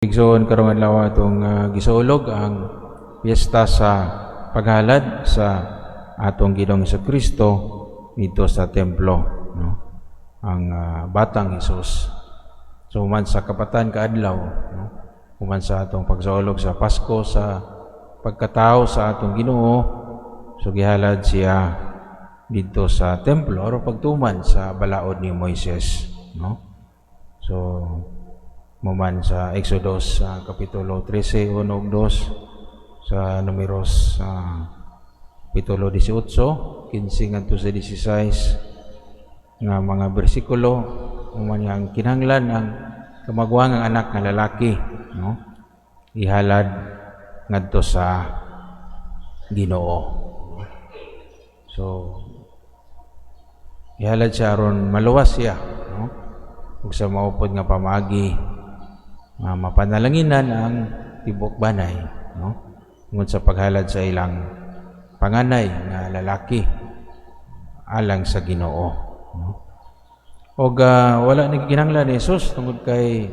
Igsoon, karong adlaw atong gisaulog ang piyesta sa paghalad sa atong Ginoong Kristo dito sa templo, no, ang batang Hesus. So human sa kapatan ka adlaw, no, human sa atong pagsaulog sa Pasko sa pagkatao sa atong Ginoo, so gihalad siya dito sa templo aron pagtuman sa balaod ni Moises, no. So muman sa Exodus sa Kapitulo 13, 1 ug 2, sa Numeros sa Kapitulo 18, 15 ngadto sa 16 nga mga bersikulo, human nga ang kinahanglan ang kamagulangang anak nga lalaki, no, ihalad ngadto sa Ginoo. So ihalad siya aron maluwas siya, no, ug sa maupod nga pamaagi nga mapanalanginan ang tibok banay, no, tungod sa paghalad sa ilang panganay nga lalaki alang sa Ginoo, no. Og wala ni kinahanglan ni Jesus tungod kay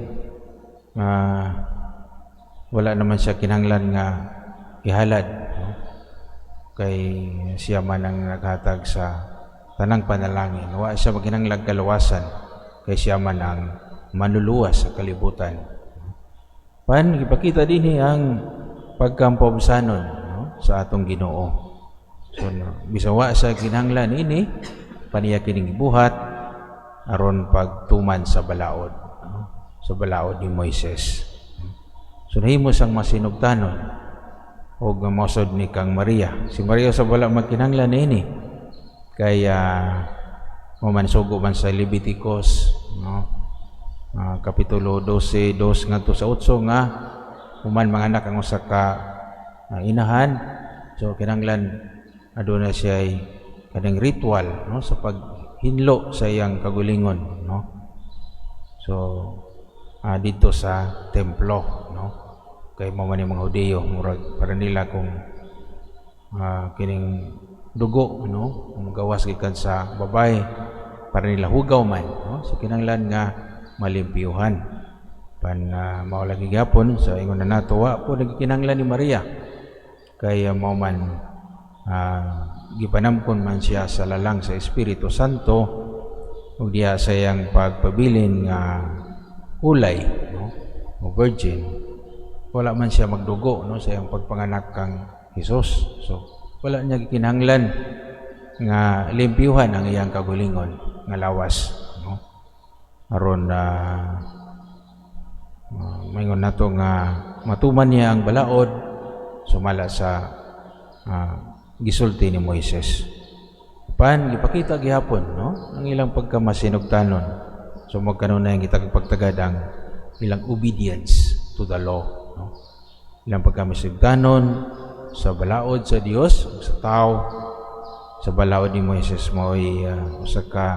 wala naman siya kinahanglan nga ihalad, no, kay siya man ang naghatag sa tanang panalangin. Wa siya magkinahanglan kaluwasan kay siya man ang manluluwas sa kalibutan. Pan gipakita dinhi ang pagkampobsanon, no, sa atong Ginoo. So no, bisan wa sa kinahanglan ini, paniya kining gibuhat aron pagtuman sa balaod, no, sa balaod ni Moises. So nahimo siyang masinugtanon og mosod ni kang Maria. Si Maria sa wala magkinahanglan ini kay mo man sa Leviticus, no, Kapitulo 12, 2 ngadto sa 8 nga human manganak ang usa ka inahan, so kinahanglan aduna siya ay kaning ritual, no, sa paghinlo sa iyang kagulingon, no. So dito sa templo, no, kay mao man yung mga Hudiyo, murag para nila kung kining dugo, no, magawas gikan sa babae, para nila hugaw man, no. So kinahanglan nga malimpyuhan. Pan mao lagi gyapon sa ingon na nato, wa po nagkinahanglan ni Maria kay mao man gipanamkon man siya sa lalang sa Espiritu Santo ug diha sa iyang pagpabilin nga ulay, no, o virgin, wala man siya magdugo, no, sa iyang pagpanganak kang Hesus. So wala niya gikinahanglan nga limpyuhan ang iyang kagulingon nga lawas, no, aron na maingon nato nga matuman niya ang balaod sumala sa gisulti ni Moises. Pan gipakita gihapon, no, ang ilang pagkamasinugtanon. So magkanunay ang itag pagtagad ang ilang obedience to the law, no, ilang pagkamasinugtanon sa balaod sa Dios ug sa tao sa balaod ni Moises. Mao'y usa ka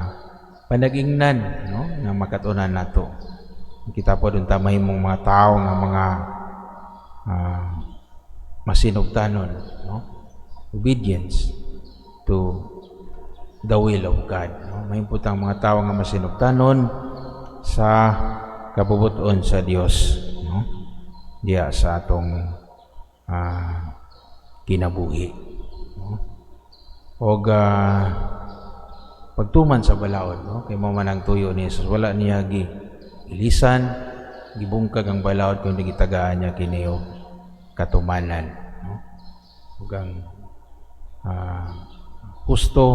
panagingnan, no, nga makat-unan nato. Kita po dun ta mahimong mga tao nga mga masinugtanon, no, obedience to the will of God, no. Mahimo ang mga tao nga masinugtanon sa kabubuton sa Dios, no, diya sa atong kinabuhi, no? Og pagtuman sa balaod, no, kay mao man ang tuyo ni Jesus. Wala niya gi ilisan, gibungkag ang balaod kung gitagaan niya kini og katumanan, no? Ug ang husto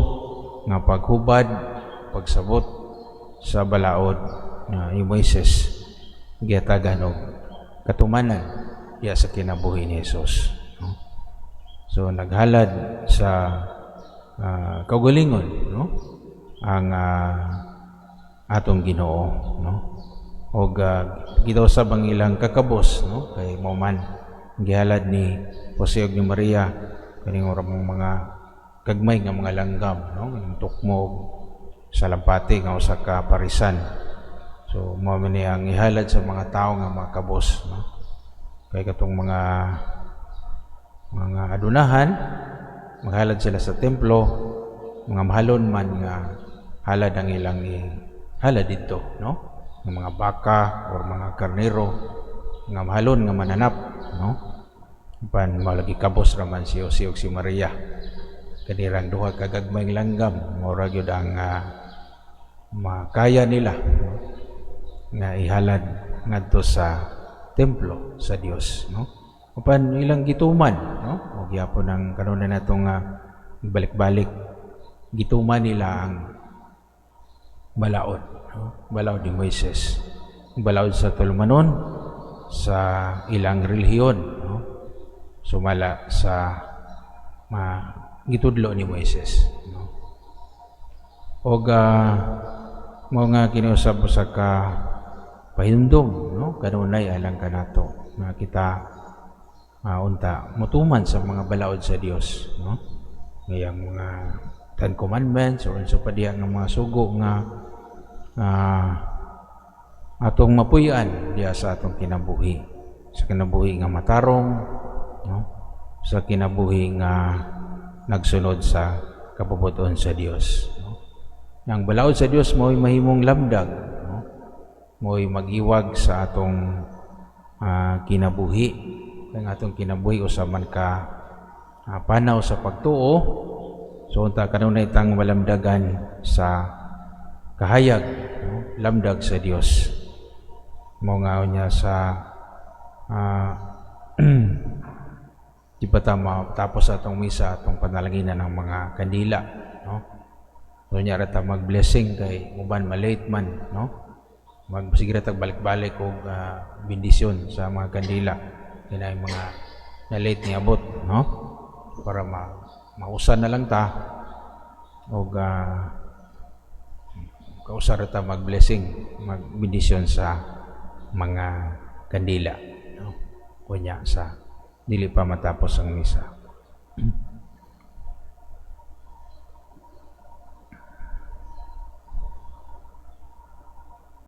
nga paghubad, pagsabot sa balaod na ni Moises gihatagan og katumanan diya sa kinabuhi ni Jesus, no? So naghalad sa kaugalingon, no, ang atong Ginoo, no. Og gidaw ang ilang kakabos, no, kay mao man gihalad ni Jose ug ni Maria kaning mga gagmay nga mga langgam, no, kaning tukmog salampati nga usa ka parisan. So mao man ni ang ihalad sa mga tawo nga mga kabos, no, kay katong mga adunahan maghalad sila sa templo, mga mahalon man nga halad ang ilang ihalad didto, no, ng mga baka or mga karnero. Nga mahalon nga mananap, no? Pan mao lagi kabos ra man si Jose ug si Maria. Kanirang duha ka gagmayng langgam, mao ra gyud ang makaya nila, no, nga ihalad ngadto sa templo sa Dios, no? Apan ilang gituman, no? O gyapon ang kanunay natong balik-balik, gituman nila ang balaod, no? Balaod ni Moises. Balaod sa tulumanon sa ilang relihiyon, no? Sumala sa gitudlo ni Moises, no? Og mao nga kiniusab sa ka pahinumdom, no, kanunay alang kanato nga kita unta mutuman sa mga balaod sa Dios, no, ngayang mga Ten Commandments or unsa pa diha nga mga sugo nga atong mapuy-an diha sa atong kinabuhi, sa kinabuhi nga matarong, no, sa kinabuhi nga nagsunod sa kabubut-on sa Dios, no? Ang balaod sa Dios mo'y mahimong lamdag, no, mo'y mag-iwag sa atong kinabuhi. Ang atong kinabuhi usa man ka panaw sa pagtuo. So unta kanunay tang malamdagan sa kahayag, no, lamdag sa Dios. Mao nga niya sa di pa ta tapos atong misa, atong panalanginan ng mga kandila, no? So nya ra ta mag-blessing kay uban malate man, no? Magsige ra tag balik-balik og bendisyon sa mga kandila kina mga na late ni abot, no, para mausan na lang ta og kausa ra ta mag-blessing, magbendisyon sa mga kandila, no, kunya sa dili pa matapos ang misa.